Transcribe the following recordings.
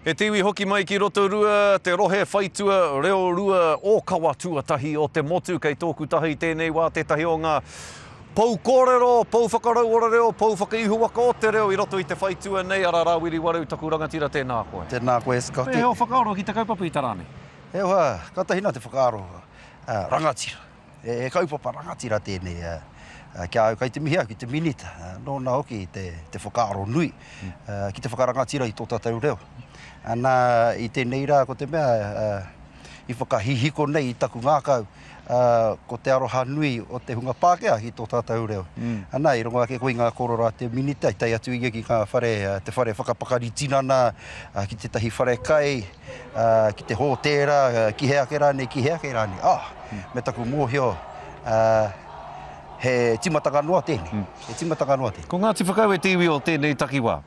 E te iwi hoki mai ki Rotorua, te rohe whaitua reorua ōkawa tuatahi o te motu. Kei tōku taha i tēnei wā tētahi o ngā pou kōrero, pou whakarauora reo, pou whakaihuwaka o te reo i roto i te whaitua nei, arā Rāwiri Waru, taku rangatira, tēnā koe. Tēnā koe Scotty. He whakaaro ki te kaupapa i te rā nei? He wā, kātahi nā te whakaaro rangatira. He kaupapa rangatira tēnei ki a au, kei te mihi au ki te Minita, nōna hoki te whakaaro nui ki te whakarangatira i tō tātou reo. Ana, i tēnei rā ko te mea i whakahihiko nei i taku ngākau, ko te aroha nui o te hunga Pākehā ki tō tātou reo. Ana, i rongo ake koe i ngā kōrero a te Minita, i tae atu ia ki ngā whare, te whare whakapakari tinana, ki tētahi whare kai, ki te hōtēra, ki hea ake rānei, ki hea ake rānei. Oh, me taku mōhio, he tīmatanga noa tēnei. He tīmatanga noa tēnei. Ko Ngāti Whakaue te iwi o tēnei takiwā.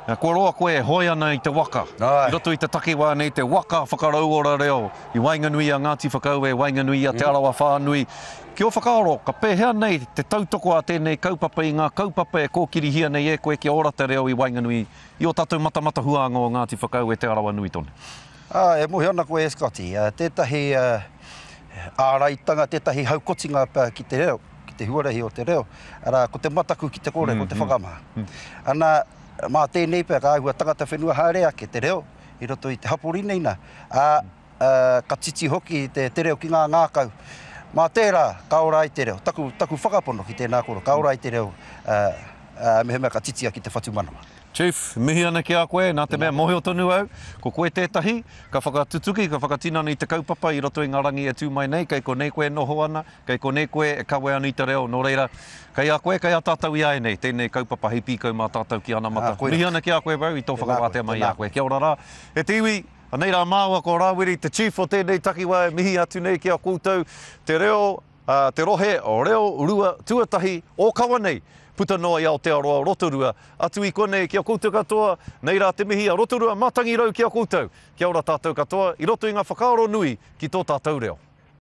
Kua roa koe e hoe ana i te waka, i roto i te takiwā nei, te waka whakarauora reo i waenganui i a Ngāti Whakaue, waenganui i a Te Arawa whānui. Ki ō whakaaro, ka pēhea nei te tautoko a tēnei kaupapa i ngā kaupapa e kōkirihia nei e koe kia ora te reo i waenganui I ō tātou matamata huānga o Ngāti Whakaue Te Arawa nui tonu. Ā, e mōhio ana koe e Scotty, tētahi āraitanga, tētahi haukotinga pea ki te reo, ki te huarahi o te reo, arā, ko te mataku ki te kore, ko te whakamā. Ana, mā tēnei pea ka āhua tangata whenua haere ake te reo i roto i te hapori nei nā, ā, ka titi hoki te reo ki ngā ngākau. Mā tērā, ka ora ai te reo. Taku, taku whakapono ki tēnā koro, ka ora ai te reo, ā, mehemea ka titia ki te whatumanawa. Chief, mihi ana ki a koe, nā te mea mōhio tonu au, ko koe tētahi, ka whakatutuki, ka whakatinana i te kaupapa i roto i ngā rangi e tū mai nei, kei konei koe e noho ana, kei konei koe e kawe ana i te reo, nō reira, kei a koe, kei a tātou iāianei, tēnei kaupapa hei pīkau mā tātou ki anamata. Mihi ana ki a koe, bro, i tō whakawātea mai i a koe. Kia ora rā. E te iwi, anei rā māua ko Rāwiri, te chief o tēnei takiwā e mihi atu nei ki a koutou, te reo, ā, te rohe reo rua tuatahi ōkawa nei, puta noa i Aotearoa, Rotorua, atu i konei ki a koutou katoa, nei rā te mihi a Rotorua Mātangirau ki a koutou. Kia ora tātou katoa, i roto i ngā whakaaro nui ki tō tātou reo.